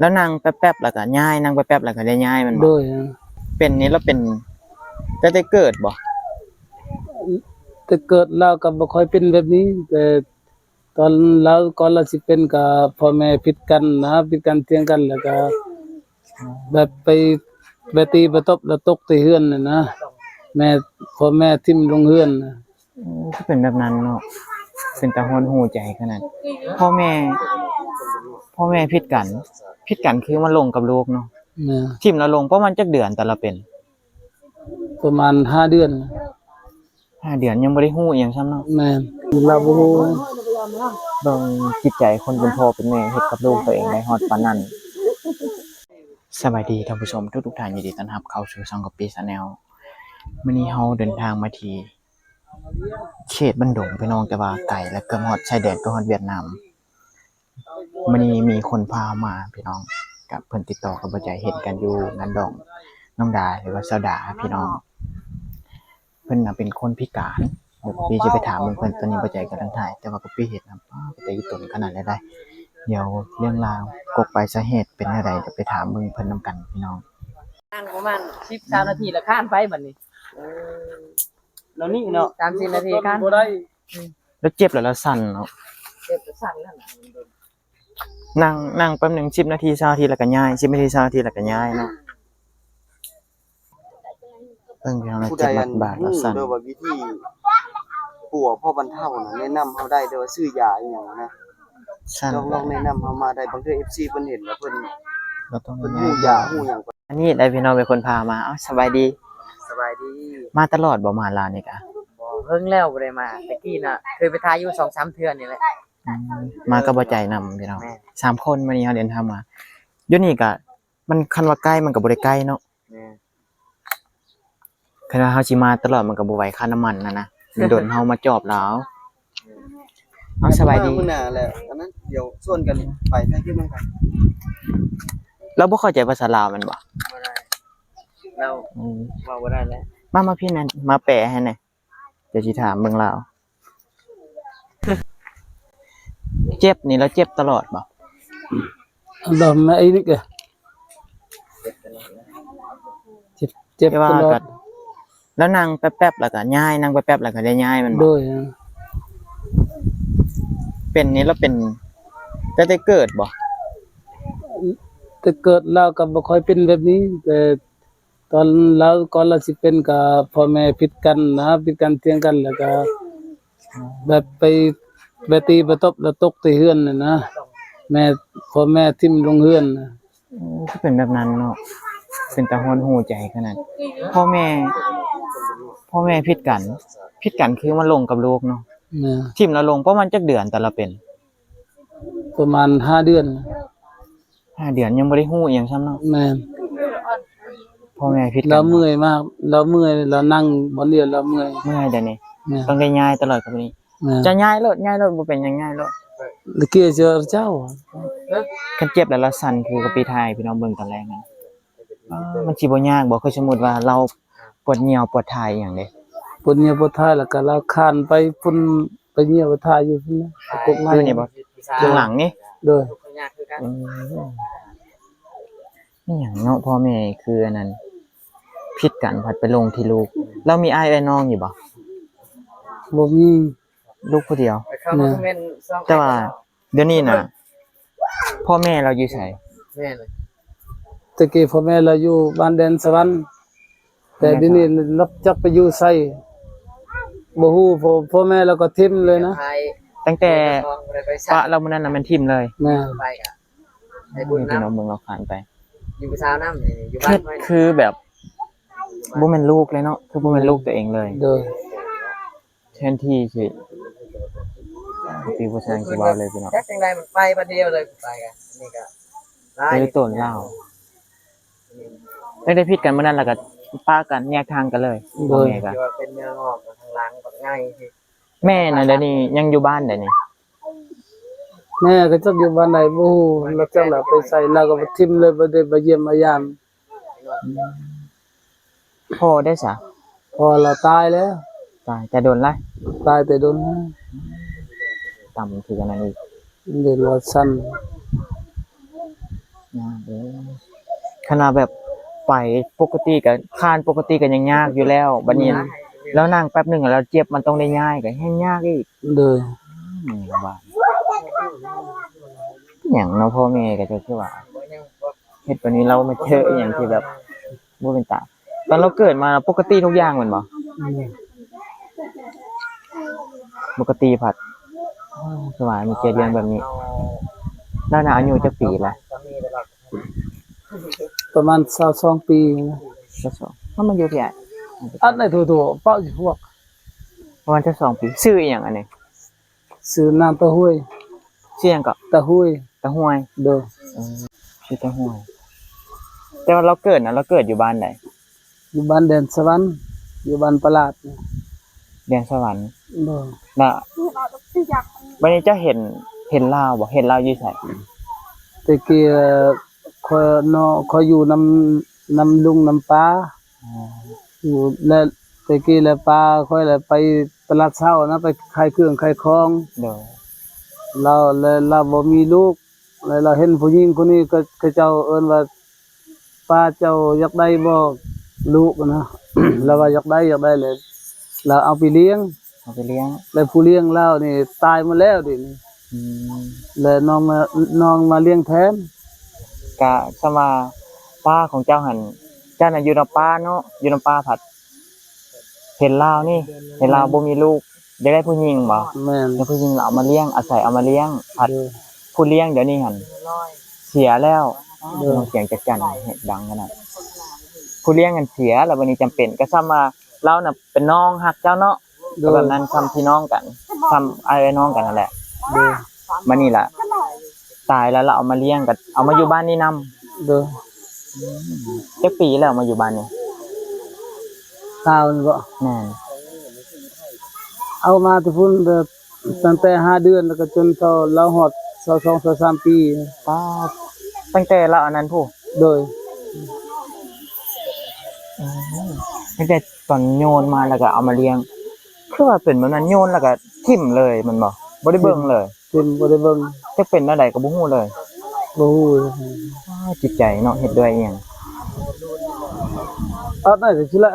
ລາວນັ່ງແປັບໆ ແລ້ວກໍຍ້າຍ ນັ່ງແປັບໆ ແລ້ວກໍໄດ້ຍ້າຍແມ່ນບໍ່? ໂດຍ. ເປັນນີ້ລາວເປັນຕັ້ງແຕ່ເກີດບໍ່? ແຕ່ເກີດລາວກໍບໍ່ຄ່ອຍເປັນແບບນີ້ ແຕ່ຕອນລາວ ກ່ອນລາວຊິເປັນກໍພໍ່ແມ່ຜິດກັນນະ ຜິດກັນຖຽງກັນ ແລ້ວກໍແບບໄປ ໄປຕີໄປຕົບ ແລ້ວຕົກໃສ່ເຮືອນນັ້ນນະ ແມ່ ພໍ່ແມ່ຖິ້ມລົງເຮືອນນະ. ໂອ້ ຄືເປັນແບບນັ້ນເນາະ ເປັນຕາຫດຫູ່ໃຈຂະໜາດ. ພໍ່ແມ່ ພໍ່ແມ່ຜິດກັນ ຜິດກັນຄືມາລົງກັບລູກເນາະ. ແມ່ນ. ຖິ້ມລາວລົງປະມານຈັກເດືອນຕອນລາວເປັນ? ປະມານຫ້າເດືອນ. ຫ້າເດືອນ ຍັງບໍ່ໄດ້ຮູ້ອີ່ຫຍັງຊ້ຳເນາະ. ແມ່ນ. ລາວບໍ່ຮູ້. ເບິ່ງຈິດໃຈຄົນເປັນພໍ່ເປັນແມ່ເຮັດກັບລູກຕົວເອງໄດ້ຮອດປານນັ້ນ. ສະບາຍດີທ່ານຜູ້ຊົມທຸກໆທ່ານ ຍິນດີຕ້ອນຮັບເຂົ້າສູ່ຊ່ອງກະປິ Channel. ມື້ນີ້ເຮົາເດີນທາງມາທີ່ ເຂດບ້ານດົງພີ່ນ້ອງ ແຕ່ວ່າໄກ ແລະ ເກືອບຮອດຊາຍແດນ ເກືອບຮອດຫວຽດນາມ. ມື້ນີ້ມີຄົນພາມາພີ່ນ້ອງ ກັບເພິ່ນຕິດຕໍ່ກັບບໍ່ໃຈ ເຫັນກັນຢູ່ງານດອງນ້ອງດາ ຫຼືວ່າສາວດາພີ່ນ້ອງ. ເພິ່ນນະເປັນຄົນພິການ ດຽວກະປິຈະໄປຖາມເບິ່ງເພິ່ນ. ຕອນນີ້ບໍ່ໃຈກຳລັງຖ່າຍ ແຕ່ວ່າກະປິເຫັນນະ ປ້າ ເປັນຕາອີ່ຕົນຂະໜາດໃດ. ດຽວເລື່ອງລາວກົກປາຍສາເຫດເປັນແນວໃດ ດຽວໄປຖາມເບິ່ງເພິ່ນນຳກັນພີ່ນ້ອງ. ນັ່ງປະມານສິບ ຊາວນາທີລະຄານໄປບັດນີ້. ເອີ ແນວນີ້ເນາະ ສາມສິບນາທີຄານບໍ່ໄດ້. ລາວເຈັບແລ້ວລາວສັ່ນເນາະ. ເຈັບແລ້ວສັ່ນແລ້ວນະ. ນັ່ງ ນັ່ງແປັບໜຶ່ງ ສິບນາທີ ຊາວນາທີ ແລ້ວກໍຍ້າຍ ສິບນາທີ ຊາວນາທີ ແລ້ວກໍຍ້າຍເນາະ. ເບິ່ງພີ່ນ້ອງ ເຈັບບາດໆ ແລ້ວສັ່ນ. ຜູ້ໃດອັນຮູ້ເດີວ່າວິທີປົວພໍບັນເທົານະ ແນະນຳເຮົາໄດ້ເດີວ່າຊື້ຢາອີ່ຫຍັງນະ. ສັ່ນ ລອງ ລອງແນະນຳເຮົາມາໄດ້. ບາງເທື່ອເອັຟຊີເພິ່ນເຫັນແລ້ວເພິ່ນ ເພິ່ນຮູ້ຢາຮູ້ຫຍັງ. ອັນນີ້ໄດ້ພີ່ນ້ອງເປັນຄົນພາມາ. ເອົ້າ ສະບາຍດີ. ສະບາຍດີ. ມາຕະຫຼອດບໍ່ ມາລາວນີ້ກະ? ບໍ່ ເຫິງແລ້ວບໍ່ໄດ້ມາ. ແຕ່ກີ້ນະເຄີຍໄປຖ່າຍຢູ່ສອງສາມເທື່ອນີ້ແຫຼະ. ອືມ ມາກັບບໍ່ໃຈນຳພີ່ນ້ອງ. ແມ່ນ. ສາມຄົນ ມື້ນີ້ເຮົາເດີນທາງມາ. ຢູ່ນີ້ກະ ມັນ ຄັນວ່າໃກ້ມັນກະບໍ່ໄດ້ໃກ້ເນາະ. ແມ່ນ. ຄັນວ່າເຮົາຊິມາຕະຫຼອດມັນກະບໍ່ໄຫວ ຄ່ານ້ຳມັນຫັ້ນນະ. ມັນດົນເຮົາມາຈອບລາວ. ເອົາ ສະບາຍດີ. ມາມື້ໜ້າແຫຼະ ອັນນັ້ນ ດຽວຊວນກັນໄປຖ່າຍຄລິບນຳກັນ. ລາວບໍ່ເຂົ້າໃຈພາສາລາວແມ່ນບໍ່? ບໍ່ໄດ້ ລາວ ອືມ ເວົ້າບໍ່ໄດ້ແຫຼະ. ມາ ມາພີ້ແນ່ ມາແປໃຫ້ແນ່. ດຽວຊິຖາມເບິ່ງລາວ. ເຈັບນີ້ລາວເຈັບຕະຫຼອດບໍ່? ລາວມາອີນີ້ກະ ເຈັບ ເຈັບຕະຫຼອດ. ແຕ່ວ່າກະ ລາວນັ່ງແປັບໆ ແລ້ວກະຍ້າຍ ນັ່ງແປັບໆ ແລ້ວກະໄດ້ຍ້າຍແມ່ນບໍ່? ໂດຍ. ເປັນນີ້ລາວເປັນຕັ້ງແຕ່ເກີດບໍ່? ແຕ່ເກີດລາວກະບໍ່ຄ່ອຍເປັນແບບນີ້ ແຕ່ ຕອນລາວ ກ່ອນລາວຊິເປັນກະພໍ່ແມ່ຜິດກັນນະ ຜິດກັນຖຽງກັນ ແລ້ວກະແບບໄປ ໄປຕີໄປຕົບ ແລ້ວຕົກໃສ່ເຮືອນນັ້ນນະ ແມ່ ພໍ່ແມ່ຖິ້ມລົງເຮືອນນະ. ໂອ້ ຄືເປັນແບບນັ້ນເນາະ ເປັນຕາຫດຫູ່ໃຈຂະໜາດ. ພໍ່ແມ່ ພໍ່ແມ່ຜິດກັນ ຜິດກັນຄືມາລົງກັບລູກເນາະ. ແມ່ນ. ຖິ້ມລາວລົງປະມານຈັກເດືອນຕອນລາວເປັນ? ປະມານຫ້າເດືອນ. ຫ້າເດືອນ ຍັງບໍ່ໄດ້ຮູ້ອີ່ຫຍັງຊ້ຳເນາະ. ແມ່ນ. ພໍ່ແມ່ຜິດກັນ ລາວເມື່ອຍມາກ ລາວເມື່ອຍ ລາວນັ່ງບ່ອນດຽວລາວເມື່ອຍ. ເມື່ອຍດຽວນີ້. ແມ່ນ. ຕ້ອງໄດ້ຍ້າຍຕະຫຼອດກັບນີ້. ແມ່ນ. ຈະຍ້າຍໂລດ ຍ້າຍໂລດ ບໍ່ເປັນຫຍັງ ຍ້າຍໂລດ. ລະເກຍເສືອເຈົ້າ ຄັນເຈັບແລ້ວລາວສັ່ນ ຄືກະປິຖ່າຍໃຫ້ພີ່ນ້ອງເບິ່ງຕອນແລກນັ້ນ. ມັນຊິບໍ່ຍາກບໍ່ ຄືສົມມຸດວ່າລາວປວດຍ່ຽວປວດຖ່າຍອີ່ຫຍັງເດ? ປວດຍ່ຽວປວດຖ່າຍ ແລ້ວກະລາວຄານໄປພຸ້ນ ໄປຍ່ຽວໄປຖ່າຍຢູ່ພຸ້ນນະ ຢູ່ນີ້ບໍ່? ຂ້າງຫຼັງນີ້? ໂດຍ. ອືມ ອີ່ຫຍັງເນາະ ພໍ່ແມ່ຄືອັນນັ້ນ ຜິດກັນພັດໄປລົງທີ່ລູກ. ລາວມີອ້າຍເອື້ອຍນ້ອງຢູ່ບໍ່? ບໍ່ມີ. ລູກຜູ້ດຽວ. ແມ່ນ. ແຕ່ວ່າດຽວນີ້ນະ ພໍ່ແມ່ລາວຢູ່ໃສ? ແມ່ນ. ແຕ່ກີ້ພໍ່ແມ່ລາວຢູ່ບ້ານແດນສະຫວັນ ແຕ່ດຽວນີ້ລາວຈັກໄປຢູ່ໃສ ບໍ່ຮູ້. ພໍ່ ພໍ່ແມ່ລາວກໍຖິ້ມເລີຍນະ. ຕັ້ງແຕ່ປະລາວມື້ນັ້ນນະແມ່ນຖິ້ມເລີຍ. ແມ່ນ. ໄປກະໄປບຸນນຳ ເບິ່ງລາວຄານໄປ ຢູ່ຜູ້ສາວນຳ ຢູ່ບ້ານ ຄືແບບບໍ່ແມ່ນລູກເລີຍເນາະ ຄືບໍ່ແມ່ນລູກຕົວເອງເລີຍ. ໂດຍ. ແທນທີ່ຊິ ຄືບໍ່ຊ່າງຊິເວົ້າເລີຍພີ່ນ້ອງ ຈັກຈັ່ງໃດມັນໄປບາດດຽວເລີຍ. ໄປກະ ອັນນີ້ກະຫຼາຍ ຄືຕົນລາວ ຕັ້ງແຕ່ຜິດກັນມື້ນັ້ນແລ້ວກະປະກັນແຍກທາງກັນເລີຍ. ໂດຍ. ພໍ່ແມ່ກະ ທີ່ວ່າເປັນເນື້ອງອກທາງຫຼັງບັກໃຫຍ່. ແມ່ນະ ດຽວນີ້ຍັງຢູ່ບ້ານໃດນີ້? ແມ່ກະຈັກຢູ່ບ້ານໃດບໍ່ຮູ້ ລາວຈັກລາວໄປໃສ ລາວກະຖິ້ມເລີຍ ບໍ່ໄດ້ມາຢ້ຽມມາຢາມ. ອືມ ພໍ່ເດ້ສະ? ພໍ່ລາວຕາຍແລ້ວ. ຕາຍແຕ່ດົນລະ? ຕາຍແຕ່ດົນແລ້ວ. ຕ່ຳຄືກັນນັ້ນອີກ ເດີນວ່າຊັ້ນ. ຍາກເດີ ຂະໜາດແບບໄປປົກກະຕິກະ ຄານປົກກະຕິກະຍັງຍາກຢູ່ແລ້ວ ບັດນີ້ ອືມ ລາວນັ່ງແປັບໜຶ່ງລາວເຈັບ ມັນຕ້ອງໄດ້ຍ້າຍ ກະແຮ່ງຍາກອີກ. ໂດຍ ອືມ ວ່າ ຫຍັງເນາະ ພໍ່ແມ່ກະຈັກຊິວ່າ ເຮັດປານນີ້ ລາວມາເຈີອີ່ຫຍັງທີ່ແບບບໍ່ເປັນຕາ. ຕອນລາວເກີດມາປົກກະຕິທຸກຢ່າງແມ່ນບໍ່? ອືມ ປົກກະຕິພັດ ໂອ້ຍ ຄືວ່າມີແຕ່ເລື່ອງແບບນີ້. ລາວນະອາຍຸຈັກປີລະ? ປະມານຊາວສອງປີ. ຊາວສອງ ເຮົາມາຢູ່ພີ້ອ້າຍ ອັນໃດໂທໆ ເປົ່າຊິພວກ ປະມານຊາວສອງປີ. ຊື່ອີ່ຫຍັງອັນນີ້? ຊື່ນາງຕາຫ້ວຍ. ຊື່ຫຍັງເກາະ? ຕາຫ້ວຍ. ຕາຫ້ວຍ. ໂດຍ. ເອີ ຊື່ຕາຫ້ວຍ ແຕ່ວ່າລາວເກີດນະ ລາວເກີດຢູ່ບ້ານໃດ? ຢູ່ບ້ານແດນສະຫວັນ ຢູ່ບ້ານປະຫຼາດ. ແດນສະຫວັນ. ໂດຍ. ລະ ບັດນີ້ເຈົ້າເຫັນ ເຫັນລາວບໍ່? ເຫັນລາວຢູ່ໃສ? ແຕ່ກີ້ ຂ້ອຍເນາະ ຂ້ອຍຢູ່ນຳ ນຳລຸງນຳປ້າ. ອໍ ຢູ່ ແລະ ແຕ່ກີ້ແລະ ປ້າຂ້ອຍແລະໄປຕະຫຼາດເຊົ້ານະ ໄປຂາຍເຄື່ອງຂາຍຂອງ. ໂດຍ. ລາວ ແລະ ລາວບໍ່ມີລູກ ແລະ ລາວເຫັນຜູ້ຍິງຄົນນີ້ ເຂົາເຈົ້າເອີ້ນວ່າ ປ້າເຈົ້າຢາກໄດ້ບໍ່ລູກນະ? ລາວວ່າຢາກໄດ້ ຢາກໄດ້ ແລະ ລາວເອົາໄປລ້ຽງ ເອົາໄປລ້ຽງ ແລະ ຜູ້ລ້ຽງລາວນີ້ຕາຍໝົດແລ້ວດຽວນີ້. ອືມ ແລະ ນ້ອງມາ ນ້ອງມາລ້ຽງແທນ. ກະສ່ຳວ່າປ້າຂອງເຈົ້າຫັ້ນ ເຈົ້ານະຢູ່ນຳປ້າເນາະ ຢູ່ນຳປ້າພັດ ເຫັນລາວນີ້ ເຫັນລາວບໍ່ມີລູກ ຢາກໄດ້ຜູ້ຍິງບໍ? ແມ່ນ. ຢາກໄດ້ຜູ້ຍິງລະເອົາມາລ້ຽງ ອາໄສເອົາມາລ້ຽງ ພັດ ໂດຍ ຜູ້ລ້ຽງດຽວນີ້ຫັ້ນເສຍແລ້ວ. ໂດຍ. ສຽງຈັກຈັ່ນແຮງດັງຂະໜາດ ຜູ້ລ້ຽງຫັ້ນເສຍ ລະບັດນີ້ຈຳເປັນ ກະສ່ຳວ່າລາວນະເປັນນ້ອງຮັກເຈົ້າເນາະ. ໂດຍ. ກະແບບນັ້ນ ສ່ຳພີ່ນ້ອງກັນ ສ່ຳອ້າຍເອື້ອຍນ້ອງກັນຫັ້ນແຫຼະ. ໂດຍ. ບັດນີ້ລະ ຕາຍແລ້ວ ລະເອົາມາລ້ຽງ ກະເອົາມາຢູ່ບ້ານນີ້ນຳ. ໂດຍ. ອືມ ຈັກປີແລ້ວມາຢູ່ບ້ານນີ້? ລາວນີ້ບໍ? ແມ່ນ. ເອົາມາແຕ່ພຸ້ນ ແຕ່ ຕັ້ງແຕ່ຫ້າເດືອນ ແລ້ວກະຈົນເທົ່າລາວຮອດຊາວສອງ ຊາວສາມປີ. ປາດ ຕັ້ງແຕ່ລາວອັນນັ້ນພຸ້ນ? ໂດຍ. ອືມ ຕັ້ງແຕ່ຕອນໂຍນມາ ແລ້ວກະເອົາມາລ້ຽງ ຄືວ່າເປັນແບບນັ້ນ ໂຍນແລ້ວກະຖິ້ມເລີຍແມ່ນບໍ່? ບໍ່ໄດ້ເບິ່ງເລີຍ? ຖິ້ມ ບໍ່ໄດ້ເບິ່ງ. ຈັກເປັນແນວໃດກະບໍ່ຮູ້ເລີຍ? ບໍ່ຮູ້. ອ້າ ຈິດໃຈເນາະ ເຮັດດ້ວຍອີ່ຫຍັງ? ອັນນັ້ນກະຊິລະ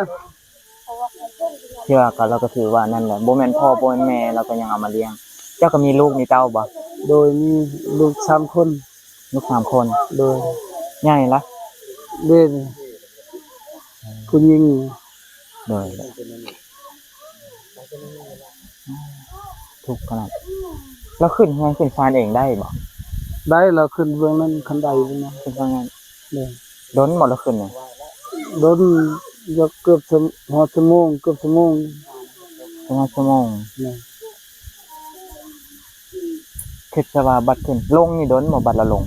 ທີ່ວ່າກະ ລາວກະຖືວ່ານັ້ນແຫຼະ ບໍ່ແມ່ນພໍ່ບໍ່ແມ່ນແມ່ ລາວກະຍັງເອົາມາລ້ຽງ. ເຈົ້າກະມີລູກມີເຕົ້າບໍ່? ໂດຍ ມີລູກສາມຄົນ. ລູກສາມຄົນ. ໂດຍ. ໃຫຍ່ລະ? ເດ້ ຜູ້ຍິງ. ໂດຍ. ທຸກຂະໜາດ. ລາວຂຶ້ນເຮືອນຂຶ້ນຊານເອງໄດ້ບໍ່? ໄດ້ ລາວຂຶ້ນເບື້ອງນັ້ນ ຂັ້ນໄດພຸ້ນນະ. ຂຶ້ນເບື້ອງນັ້ນ. ໂດຍ. ດົນບໍ່ລາວຂຶ້ນນີ້? ດົນ ຢາກເກືອບ ຮອດຊົ່ວໂມງ ເກືອບຊົ່ວໂມງ. ຮອດຊົ່ວໂມງ. ໂດຍ. ຄິດຊະວ່າບັດຂຶ້ນ ລົງນີ້ດົນບໍ່ ບັດລະລົງ?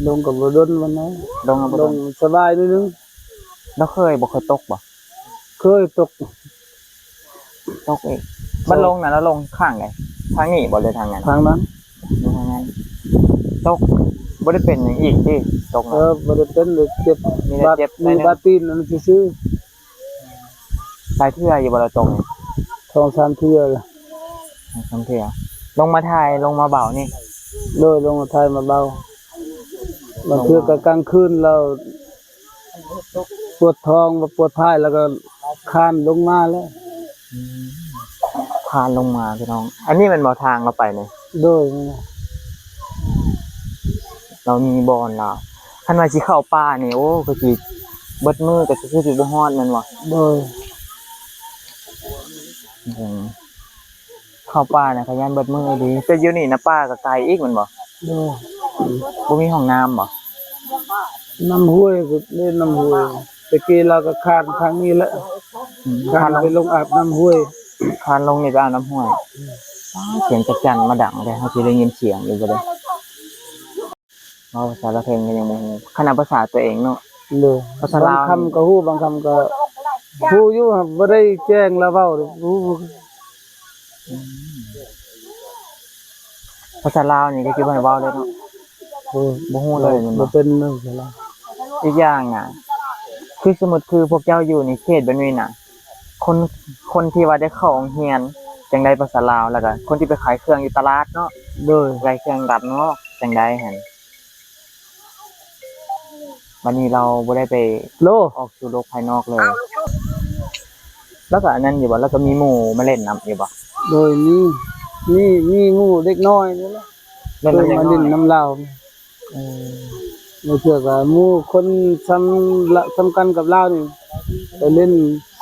ລົງກະບໍ່ດົນປານໃດ. ລົງກະບໍ່ດົນ. ລົງສະບາຍໜ້ອຍໜຶ່ງ. ລາວເຄີຍບໍ່ ເຄີຍຕົກບໍ່? ເຄີຍຕົກ. ຕົກອີກ. ບັດລົງນະ ລາວລົງຂ້າງໃດ? ທາງນີ້ບໍ່ ຫຼືທາງນັ້ນ? ທາງນັ້ນ. ຢູ່ທາງນັ້ນ. ຕົກ ບໍ່ໄດ້ເປັນຫຍັງອີກຕິ? ຕົກນະ. ເອີ ບໍ່ໄດ້ເປັນ ແຕ່ເຈັບ ມີແຕ່ເຈັບໜ້ອຍໜຶ່ງ ບາດ ບາດຕີນນັ້ນຊື່ໆ. ຫຼາຍເທື່ອຢູ່ບໍ່ລະຕົກນີ້? ສອງສາມເທື່ອລະ. ສອງສາມເທື່ອ. ລົງມາຖ່າຍ ລົງມາເບົານີ້? ໂດຍ ລົງມາຖ່າຍມາເບົາ. ບາງເທື່ອກະກາງຄືນລາວປວດທ້ອງ ປວດທ້າຍ ລະກະຄານລົງມາແລ້ວ. ອືມ ຄານລົງມາພີ່ນ້ອງ. ອັນນີ້ແມ່ນບໍ່ທາງລາວໄປນີ້? ໂດຍ. ລາວມີບ່ອນລາວ ຄັນວ່າຊິເຂົ້າປ່ານີ້ ໂອ້ ກະຊິເບິດມື້ ກະຊິ ຄືຊິບໍ່ຮອດແມ່ນບໍ່? ໂດຍ. ອືມ ເຂົ້າປ່ານະ ກະຢ້ານເບິດມື້ອີ່ຫຼີ. ແຕ່ຢູ່ນີ້ນະ ປ່າກະໄກອີກແມ່ນບໍ່? ໂດຍ. ບໍ່ມີຫ້ອງນ້ຳບໍ່? ນ້ຳຫ້ວຍ ກະເລີຍນ້ຳຫ້ວຍ. ແຕ່ກີ້ລາວກະຄານທາງນີ້ແຫຼະ. ອືມ ຄານ ຄານລົງ ໄປລົງອາບນ້ຳຫ້ວຍ. ຄານລົງນີ້ໄປອາບນ້ຳຫ້ວຍ. ອືມ. ປ້າ ສຽງຈັກຈັ່ນມາດັງແທ້ ເຮົາຊິໄດ້ຍິນສຽງຢູ່ບໍ່ເດ? ເວົ້າພາສາລາວເທິງກະຍັງບໍ່ຮູ້ ຂະໜາດພາສາຕົວເອງເນາະ. ໂດຍ. ພາສາລາວ ບາງຄຳກະຮູ້ ບາງຄຳກະຮູ້ຢູ່ ບໍ່ໄດ້ແຈ້ງລາວເວົ້າ. ອືມ ພາສາລາວນີ້ກະຊິບໍ່ໃຫ້ເວົ້າເລີຍເນາະ. ໂດຍ. ບໍ່ຮູ້ເລີຍແມ່ນບໍ່? ບໍ່ເປັນເລີຍພາສາລາວ. ອີກຢ່າງນະ ຄືສົມມຸດ ຄືພວກເຈົ້າຢູ່ໃນເຂດແບບນີ້ນະ ຄົນ ຄົນທີ່ວ່າໄດ້ເຂົ້າໂຮງຮຽນ ຈັ່ງໄດ້ພາສາລາວ ລະກະຄົນທີ່ໄປຂາຍເຄື່ອງຢູ່ຕະຫຼາດເນາະ. ໂດຍ. ຂາຍເຄື່ອງຕາມນອກ ຈັ່ງໄດ້ຫັ້ນ. ບັດນີ້ລາວບໍ່ໄດ້ໄປ ໂລ ອອກສູ່ໂລກພາຍນອກເລີຍ. ລາວກໍອັນນັ້ນຢູ່ບໍ່? ລາວກໍມີໝູ່ມາຫຼິ້ນນຳຢູ່ບໍ່? ໂດຍ ມີ ມີ ມີໝູ່ເດັກນ້ອຍນີ້ແຫຼະ ເອີ ມາຫຼິ້ນນຳລາວ. ເອີ ລາງເທື່ອກໍໝູ່ຄົນສ່ຳລະ ສ່ຳກັນກັບລາວນີ້ ໄປຫຼິ້ນ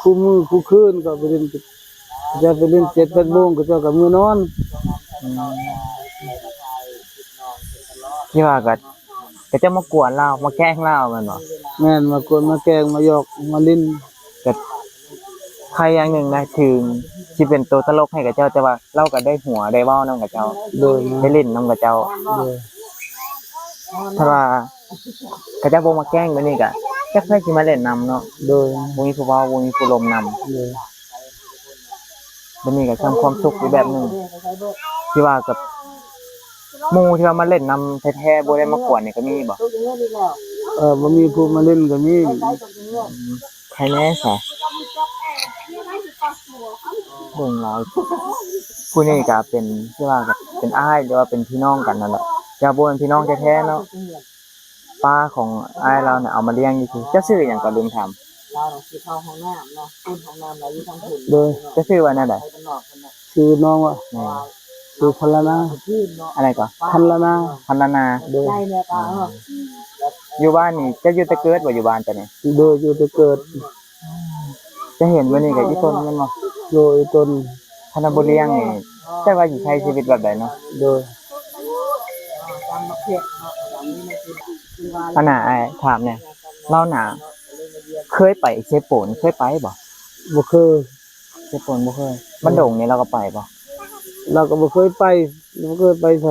ຄູ່ມື້ຄູ່ຄືນ ກໍໄປຫຼິ້ນ ເຂົາເຈົ້າໄປຫຼິ້ນເຈັດແປດໂມງ ເຂົາເຈົ້າກໍເມືອນອນ. ອືມ ທີ່ວ່າກໍ ເຂົາເຈົ້າມາກວນລາວ ມາແກ້ງລາວແມ່ນບໍ່? ແມ່ນ ມາກວນມາແກ້ງ ມາຢອກມາຫຼິ້ນ. ກໍໄຄຢ່າງໜຶ່ງນະ ເຖິງຊິເປັນໂຕຕະຫຼົກໃຫ້ເຂົາເຈົ້າ ແຕ່ວ່າລາວກໍໄດ້ຫົວໄດ້ເວົ້ານຳເຂົາເຈົ້າ. ໂດຍ ໄດ້ຫຼິ້ນນຳເຂົາເຈົ້າ. ໂດຍ ຖ້າວ່າເຂົາເຈົ້າບໍ່ມາແກ້ງແບບນີ້ ກໍຈັກໃຜຊິມາຫຼິ້ນນຳເນາະ. ໂດຍ ບໍ່ມີຜູ້ເວົ້າ ບໍ່ມີຜູ້ລົມນຳ. ໂດຍ ບັດນີ້ກໍຊ່ຳຄວາມສຸກອີກແບບໜຶ່ງ ທີ່ວ່າກັບໝູ່ທີ່ວ່າມາຫຼິ້ນນຳແທ້ໆ ບໍ່ໄດ້ມາກວນນີ້ກໍມີບໍ່? ເອີ ບໍ່ມີຜູ້ມາຫຼິ້ນກໍມີ. ອືມ ໃຜແດ່ຊະ ເບິ່ງລາວ ຜູ້ນີ້ກໍເປັນ ທີ່ວ່າກໍເປັນອ້າຍ ຫຼືວ່າເປັນພີ່ນ້ອງກັນນັ້ນແຫຼະ ແຕ່ບໍ່ແມ່ນພີ່ນ້ອງແທ້ໆເນາະ. ປ້າຂອງອ້າຍລາວນະເອົາມາລ້ຽງຢູ່. ເຈົ້າຊື່ຫຍັງກໍລືມຖາມ? ລາວນະຊິເຂົ້າຫ້ອງນ້ຳເນາະ ພຸ້ນຫ້ອງນ້ຳລາວຢູ່ທາງພຸ້ນ. ໂດຍ ເຈົ້າຊື່ວ່າແນວໃດ? ຊື່ນ້ອງວ່າ ແມ່ນ ຊື່ພັນລະນາ. ອັນໃດກໍ? ພັນລະນາ. ພັນລະນາ. ໂດຍ ຢູ່ບ້ານນີ້ ເຈົ້າຢູ່ແຕ່ເກີດບໍ່? ຢູ່ບ້ານເຈົ້ານີ້? ໂດຍ ຢູ່ແຕ່ເກີດ. ຈະເຫັນມື້ນີ້ກໍອີ່ຕົນແມ່ນບໍ່? ໂດຍ ອີ່ຕົນ. ຄັນວ່າບໍ່ລ້ຽງນີ້ ຈັກວ່າຊິໃຊ້ຊີວິດແບບໃດເນາະ? ໂດຍ. ອັນນ່າ ອ້າຍຖາມແດ່ ລາວນະເຄີຍໄປເຊໂປນ ເຄີຍໄປບໍ່? ບໍ່ເຄີຍ. ເຊໂປນບໍ່ເຄີຍ. ບັນດົງນີ້ລາວກໍໄປບໍ່? ລາວກໍບໍ່ເຄີຍໄປ ບໍ່ເຄີຍໄປໃສ.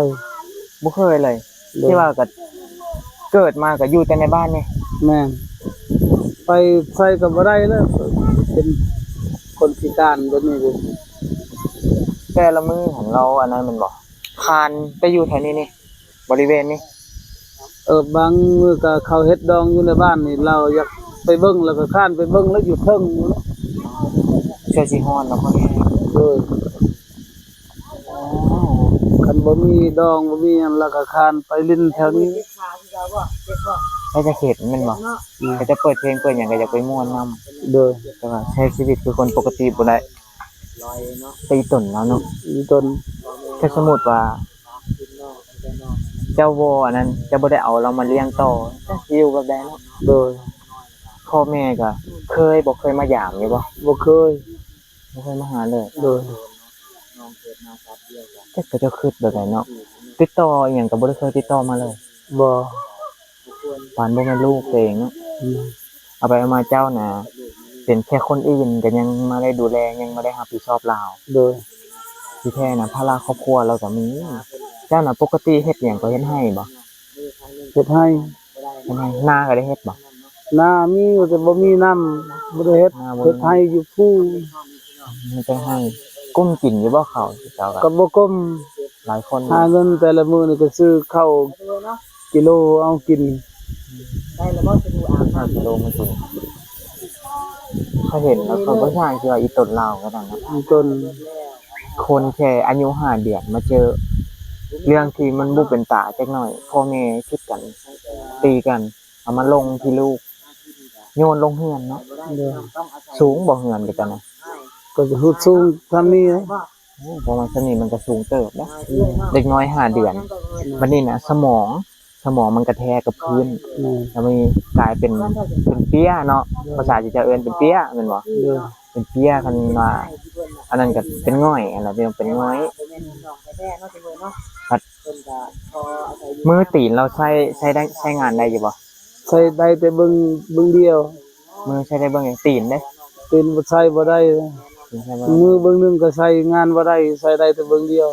ບໍ່ເຄີຍເລີຍ. ໂດຍ. ທີ່ວ່າກໍເກີດມາກໍຢູ່ແຕ່ໃນບ້ານນີ້. ແມ່ນ. ໄປໃສກໍບໍ່ໄດ້ແລ້ວ ເປັນຄົນພິການແບບນີ້ເດ້. ແຕ່ລະມື້ຫັ້ນລາວອັນນັ້ນແມ່ນບໍ່? ຄານໄປຢູ່ແຖວນີ້ນີ້ ບໍລິເວນນີ້. ເອີ ບາງມື້ກໍເຂົາເຮັດດອງຢູ່ໃນບ້ານນີ້ ລາວຢາກໄປເບິ່ງ ແລ້ວກໍຄານໄປເບິ່ງ ແລ້ວຢູ່ເທິງ. ເຊື່ອຊິຮ້ອນເນາະ. ໂດຍ. ຄັນບໍ່ມີດອງ ບໍ່ມີຫຍັງ ລາວກໍຄານໄປຫຼິ້ນແຖວນີ້. ໄປຈາກເຂດແມ່ນບໍ່? ອືມ ກໍຈະເປີດເພງເປີດຫຍັງ ກໍຢາກໄປມ່ວນນຳ. ໂດຍ. ແຕ່ວ່າໃຊ້ຊີວິດຄືຄົນປົກກະຕິບໍ່ໄດ້. ໄປອີ່ຕົນລາວເນາະ. ອີ່ຕົນ. ຖ້າສົມມຸດວ່າເຈົ້າບໍ່ອັນນັ້ນ ເຈົ້າບໍ່ໄດ້ເອົາລາວມາລ້ຽງຕໍ່ ຈັກຊິຢູ່ແບບໃດເນາະ. ໂດຍ. ພໍ່ແມ່ກໍເຄີຍບໍ່ ເຄີຍມາຢາມຢູ່ບໍ່? ບໍ່ເຄີຍ. ບໍ່ເຄີຍມາຫາເລີຍ. ໂດຍ. ຈັກເຂົາເຈົ້າຄິດແບບໃດເນາະ ຕິດຕໍ່ອີ່ຫຍັງກໍບໍ່ໄດ້ເຄີຍຕິດຕໍ່ມາເລີຍ. ບໍ່. ປານບໍ່ແມ່ນລູກຕົວເອງເນາະ. ອືມ. ເອົາໄປເອົາມາເຈົ້ານະ ເປັນແຄ່ຄົນອື່ນກໍຍັງມາໄດ້ດູແລ ຍັງມາໄດ້ຮັບຜິດຊອບລາວ. ໂດຍ. ທີ່ແທ້ນະ ພາລະຄອບຄົວລາວກໍມີ. ເຈົ້ານະປົກກະຕິເຮັດຫຍັງກໍເຮັດໄຮ່ບໍ່? ເຮັດໄຮ່. ເຮັດໄຮ່. ນາກໍໄດ້ເຮັດບໍ່? ນາມີຢູ່ ແຕ່ບໍ່ມີນ້ຳ ບໍ່ໄດ້ເຮັດ. ນາບໍ່ມີ. ເຮັດໄຮ່ຢູ່ພູ. ມີແຕ່ໄຮ່. ກຸ້ມກິນຢູ່ບໍ່ເຂົ້າເຈົ້າ? ກໍບໍ່ກຸ້ມ. ຫຼາຍຄົນ ຫາເງິນແຕ່ລະມື້ນີ້ກໍຊື້ເຂົ້າກິໂລເອົາກິນ. ໄດ້ແລ້ວບໍ່? ຊື້ເຂົ້າກິໂລມາກິນ. ຂ້ອຍເຫັນແລ້ວຂ້ອຍບໍ່ຊ່າງຊິວ່າອີ່ຕົນລາວກໍນັ້ນນະ. ອີ່ຕົນ. ຄົນແຄ່ອາຍຸຫ້າເດືອນມາເຈີເລື່ອງທີ່ມັນບໍ່ເປັນຕາຈັກໜ້ອຍ ພໍ່ແມ່ຜິດກັນ ຕີກັນ ເອົາມາລົງທີ່ລູກ ໂຍນລົງເຮືອນເນາະ. ໂດຍ. ສູງບໍ່ເຮືອນກໍຈະນະ? ກໍຈະຮຸດສູງສ່ຳນີ້ແຫຼະ. ໂອ້ ປະມານສ່ຳນີ້ມັນກໍສູງເຕີບແລ້ວ. ອືມ. ເດັກນ້ອຍຫ້າເດືອນ. ບັດນີ້ນະ ສະໝອງ ສະໝອງມັນກະແທກກັບພື້ນ. ອືມ. ແລ້ວມັນກາຍເປັນ ເປັນເປ້ຍເນາະ. ໂດຍ. ພາສາທີ່ເຈົ້າເອີ້ນເປັນເປ້ຍແມ່ນບໍ່? ໂດຍ. ເປັນເປ້ຍ ຄັນວ່າອັນນັ້ນກໍເປັນຫງ່ອຍ ອັນນັ້ນເປັນ ເປັນຫງ່ອຍ. ບັດ ມືຕີນລາວໃຊ້ ໃຊ້ໄດ້ ໃຊ້ງານໄດ້ຢູ່ບໍ່? ໃຊ້ໄດ້ແຕ່ເບິ່ງ ເບິ່ງດຽວ. ມືໃຊ້ໄດ້ເບິ່ງດຽວ. ຕີນເດ້? ຕີນບໍ່ໃຊ້ບໍ່ໄດ້. ຕີນໃຊ້ບໍ່ໄດ້. ມືເບິ່ງໜຶ່ງກໍໃຊ້ງານບໍ່ໄດ້ ໃຊ້ໄດ້ແຕ່ເບິ່ງດຽວ.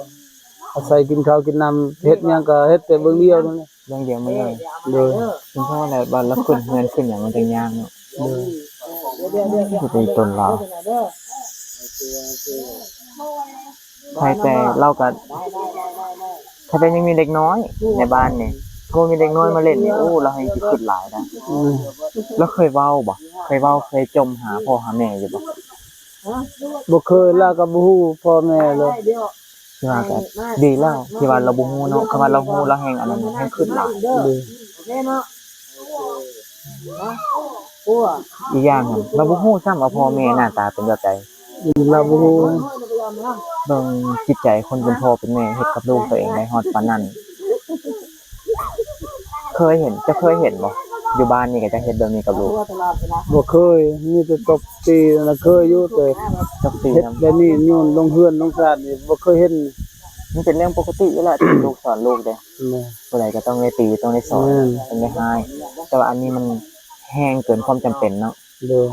ອາໄສກິນເຂົ້າກິນນ້ຳ ເຮັດຫຍັງກໍເຮັດແຕ່ເບິ່ງດຽວນັ້ນແຫຼະ. ເບິ່ງດຽວໝົດເລີຍ. ໂດຍ. ເພາະວ່າລາວ ລາວຂຶ້ນເຮືອນຂຶ້ນຫຍັງມັນຈັ່ງຍາກເນາະ. ໂດຍ. ຄືໄປຕົນລາວ. ໃຜແຕ່ລາວກໍ ຖ້າແຕ່ຍັງມີເດັກນ້ອຍໃນບ້ານນີ້ ຖ້າບໍ່ມີເດັກນ້ອຍມາຫຼິ້ນນີ້ ໂອ້ ລາວແຮ່ງຊິຄຶດຫຼາຍນະ. ອືມ. ລາວເຄີຍເວົ້າບໍ່? ເຄີຍເວົ້າ ເຄີຍຈົ່ມຫາພໍ່ຫາແມ່ຢູ່ບໍ່? ບໍ່ເຄີຍ. ລາວກໍບໍ່ຮູ້ພໍ່ແມ່ເລີຍ. ຄືວ່າກໍດີແລ້ວທີ່ວ່າລາວບໍ່ຮູ້ເນາະ. ຄັນວ່າລາວຮູ້ ລາວແຮ່ງອັນນັ້ນ ແຮ່ງຄຶດຫຼາຍ. ໂດຍ. ອີກຢ່າງຫັ້ນ ລາວບໍ່ຮູ້ຊ້ຳວ່າພໍ່ແມ່ໜ້າຕາເປັນແບບໃດ. ອືມ ລາວບໍ່ຮູ້. ເບິ່ງຈິດໃຈຄົນເປັນພໍ່ເປັນແມ່ເຮັດກັບລູກຕົວເອງໄດ້ຮອດປານນັ້ນ. ເຄີຍເຫັນ ເຈົ້າເຄີຍເຫັນບໍ່? ຢູ່ບ້ານນີ້ກໍຈະເຮັດແບບນີ້ກັບລູກ. ບໍ່ເຄີຍ ມີແຕ່ຕົບຕີນະ ເຄີຍຢູ່ ແຕ່ຕົບຕີນຳ ເຮັດແບບນີ້ໂຍນລົງເຮືອນລົງຊານນີ້ບໍ່ເຄີຍເຫັນ. ມັນເປັນເລື່ອງປົກກະຕິຢູ່ແລ້ວ ທີ່ລູກສອນລູກເດ້. ແມ່ນ. ຜູ້ໃດກໍຕ້ອງໄດ້ຕີ ຕ້ອງໄດ້ສອນ ແມ່ນ ຕ້ອງໄດ້ຮ້າຍ ແຕ່ວ່າອັນນີ້ມັນແຮງເກີນຄວາມຈຳເປັນເນາະ. ໂດຍ.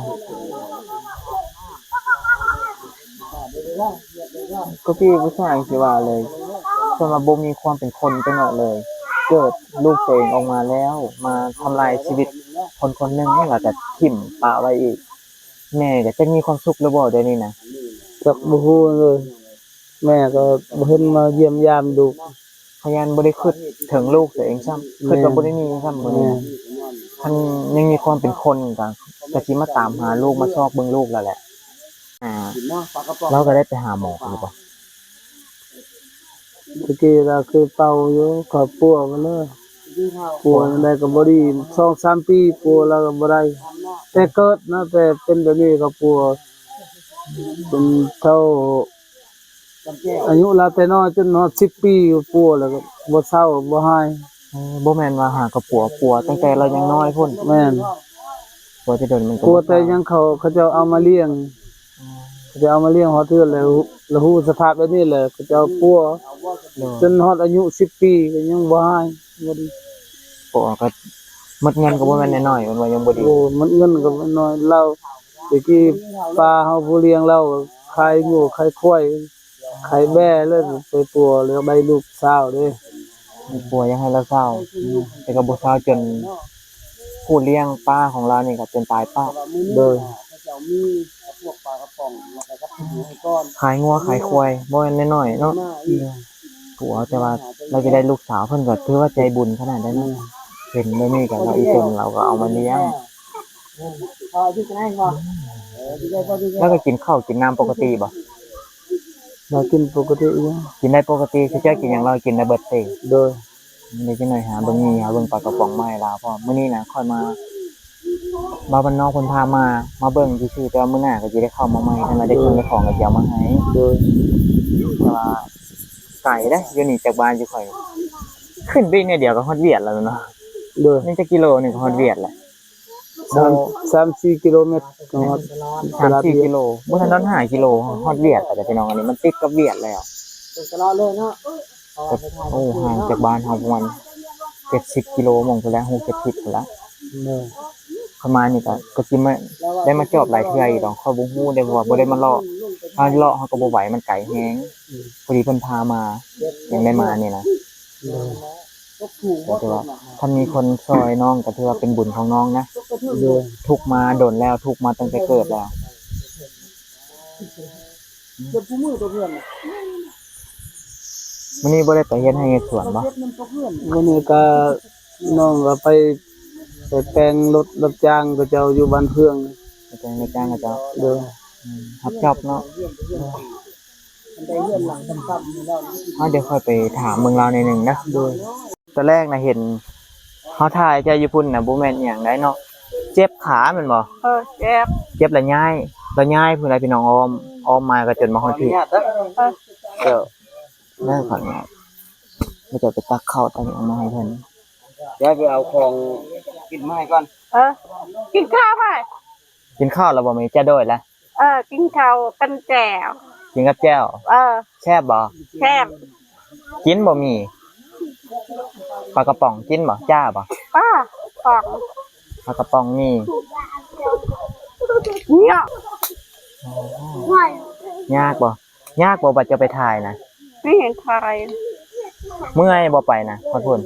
ກໍຄືຜູ້ຊາຍຊິວ່າເລີຍ ສ່ວນວ່າບໍ່ມີຄວາມເປັນຄົນຈັກໜ້ອຍເລີຍ ເກີດລູກຕົວເອງອອກມາແລ້ວ ມາທຳລາຍຊີວິດຄົນຄົນໜຶ່ງ ແລ້ວກໍຖິ້ມປະໄວ້ອີກ. ແມ່ກໍຈັກມີຄວາມສຸກຫຼືບໍ່ດຽວນີ້ນະ? ຈັກບໍ່ຮູ້ເລີຍ. ແມ່ກໍບໍ່ເຫັນມາຢ້ຽມຢາມລູກ. ພະຍານບໍ່ໄດ້ຄິດເຖິງລູກຕົວເອງຊ້ຳ ແມ່ນ ຄິດວ່າບໍ່ໄດ້ມີຊ້ຳ ບໍ່ໄດ້ ແມ່ນ ຄັນຍັງມີຄວາມເປັນຄົນກໍ ກໍຊິມາຕາມຫາລູກ ມາຊອກເບິ່ງລູກແລ້ວແຫຼະ. ອ່າ ລາວກໍໄດ້ໄປຫາໝໍຢູ່ບໍ່? ຕະກີ້ລາວເຄີຍເປົ່າຢູ່ ເຂົາປົວມາເລີຍ ປົວຈັ່ງໃດກໍບໍ່ດີ ສອງສາມປີປົວລາວກໍບໍ່ໄດ້ ແຕ່ເກີດນະ ແຕ່ເປັນແບບນີ້ກໍປົວ ຈົນເຖົ້າ ອາຍຸລາວແຕ່ນ້ອຍຈົນຮອດສິບປີ ປົວແລ້ວກໍບໍ່ເຊົາບໍ່ຫາຍ. ເອີ ບໍ່ແມ່ນວ່າຫາກະປົວ ປົວຕັ້ງແຕ່ລາວຍັງນ້ອຍພຸ້ນ. ແມ່ນ. ປົວແຕ່ດົນມັນກໍ ປົວແຕ່ຍັງເຂົາ ເຂົາເຈົ້າເອົາມາລ້ຽງ ເຂົາເຈົ້າເອົາມາລ້ຽງຮອດເຮືອນແລ້ວ ແລ້ວຮູ້ສະພາບແບບນີ້ແຫຼະ ເຂົາເຈົ້າປົວ ໂດຍ ຈົນຮອດອາຍຸສິບປີກໍຍັງບໍ່ຫາຍ ບໍ່ດີ. ປົວກໍໝົດເງິນກໍບໍ່ແມ່ນນ້ອຍໆ ແມ່ນວ່າຍັງບໍ່ດີ. ໂອ້ ໝົດເງິນກໍບໍ່ນ້ອຍ ລາວ ແຕ່ກີ້ປ້າເຮົາຜູ້ລ້ຽງລາວຂາຍງົວຂາຍຄວາຍ ຂາຍແບ້ເລີຍ ໄປປົວແລ້ວໄດ້ລູກຊາວເດ້ ໄດ້ປົວຢາກໃຫ້ລາວເຊົາ ແຕ່ກໍບໍ່ເຊົາ ຈົນຜູ້ລ້ຽງປ້າຂອງລາວນີ້ກໍຈົນຕາຍປ້າ. ໂດຍ. ຂາຍງົວຂາຍຄວາຍບໍ່ແມ່ນນ້ອຍໆເນາະ. ໂດຍ. ຜົວ ແຕ່ວ່າລາວຈະໄດ້ລູກສາວ ເພິ່ນກໍຖືວ່າໃຈບຸນຂະໜາດໃດເນາະ. ອືມ. ເຫັນແບບນີ້ກໍລາວອີ່ຕົນລາວກໍເອົາມາລ້ຽງ ແລ້ວກໍກິນເຂົ້າກິນນ້ຳປົກກະຕິບໍ່? ລາວກິນປົກກະຕິຢູ່ ກິນໄດ້ປົກກະຕິ ຄືເຈົ້າກິນຫຍັງລາວກິນໄດ້ເບິດເຕ. ໂດຍ. ເດ ຈັກໜ້ອຍຫາເບິ່ງໝີ່ ຫາເບິ່ງປາກະປ໋ອງມາໃຫ້ລາວພ້ອມ. ມື້ນີ້ນະຂ້ອຍມາ ບ່າວບ້ານນອກເພິ່ນພາມາ ມາເບິ່ງຊື່ໆ ແຕ່ວ່າມື້ໜ້າກໍຊິໄດ້ເຂົ້າມາໃໝ່ ຄັນວ່າໄດ້ເຄື່ອງໄດ້ຂອງກໍຊິເອົາມາໃຫ້. ໂດຍ. ແຕ່ວ່າໄກເດ້ ຢູ່ນີ້ຈາກບ້ານຢູ່ຂ້ອຍ ຂຶ້ນໄປອີກໜ້ອຍດຽວກໍຮອດວຽດແລ້ວແມ່ນບໍ່? ໂດຍ. ຍັງຈັກກິໂລໜຶ່ງກໍຮອດວຽດແລ້ວ. ສາມ ໂອ້ ສາມສີ່ກິໂລແມັດກໍຮອດ ສາມສີ່ກິໂລ ບໍ່ທັນຮອດຫ້າກິໂລ ຮອດວຽດແລ້ວເດ້ພີ່ນ້ອງ. ອັນນີ້ມັນຕິດກັບວຽດແລ້ວ ເປັນຕະຫຼອດເລີຍເນາະ. ໂອ້ ຫ່າງຈາກບ້ານເຮົາປະມານເຈັດສິບກິໂລ ໝ່ອງພຸ້ນແຫຼະ ຫົກເຈັດສິບພຸ້ນລະ. ໂດຍ. ຂ້ອຍມານີ້ກໍ ກໍຊິມາ ໄດ້ມາຈອບຫຼາຍເທື່ອຢູ່ດອກ ຂ້ອຍບໍ່ຮູ້ເດ້ ເພາະວ່າບໍ່ໄດ້ມາເລາະ ຖ້າເລາະເຮົາກໍບໍ່ໄຫວ ມັນໄກແຮງ. ອືມ. ພໍດີເພິ່ນພາມາ ຈັ່ງໄດ້ມານີ້ນະ. ໂດຍ. ກໍຖືວ່າ ຄັນມີຄົນຊ່ອຍນ້ອງກໍຖືວ່າເປັນບຸນຂອງນ້ອງນະ. ໂດຍ. ທຸກມາດົນແລ້ວ ທຸກມາຕັ້ງແຕ່ເກີດແລ້ວ. ມື້ນີ້ບໍ່ໄດ້ໄປເຮັດໄຮ່ເຮັດສວນບໍ່? ມື້ນີ້ກໍ ນ້ອງກໍໄປ ໄປແປງລົດຮັບຈ້າງເຂົາເຈົ້າຢູ່ບ້ານເຟືອງ. ໄປແປງຮັບຈ້າງເຂົາເຈົ້າ. ໂດຍ. ອືມ ຮັບຈອບເນາະ. ໂດຍ. ເອົາ ດຽວຂ້ອຍໄປຖາມເບິ່ງລາວໜ້ອຍໜຶ່ງນະ. ໂດຍ. ຕອນແລກນະເຫັນເຮົາຖ່າຍເຈົ້າຢູ່ພຸ້ນນະ ບໍ່ແມ່ນອີ່ຫຍັງໃດເນາະ ເຈັບຂາແມ່ນບໍ່? ເອີ ເຈັບ ເຈັບລະຍ້າຍ ລະຍ້າຍພຸ້ນລະພີ່ນ້ອງ ອ້ອມ ອ້ອມມາກໍຈົນມາຮອດພີ້. ເອີ ເດີ ຂໍອະນຸຍາດ ເຂົາເຈົ້າໄປຕັກເຂົ້າຕັກຫຍັງມາໃຫ້ເພິ່ນ. ດຽວໄປເອົາຂອງກິນມາໃຫ້ກ່ອນ. ເອີ ກິນຂ້າວໄປ. ກິນເຂົ້າແລ້ວບໍ່? ມີແຈ່ວໂດຍລະ. ເອີ ກິນເຂົ້າກັນແຈ່ວ. ກິນກັບແຈ່ວ. ເອີ ແຊບບໍ່? ແຊບ. ກິນບໍ່ໝີ່? ປາກະປ໋ອງກິນບໍ່? ຈ້າບໍ່? ປາກະປ໋ອງ ປາກະປ໋ອງໝີ່. ຍາກ ຍາກບໍ່? ຍາກບໍ່ ບັດເຈົ້າໄປຖ່າຍນະ? ນີ້ຖ່າຍ. ເມື່ອຍບໍ່ໄປນະ ຮອດພຸ້ນ?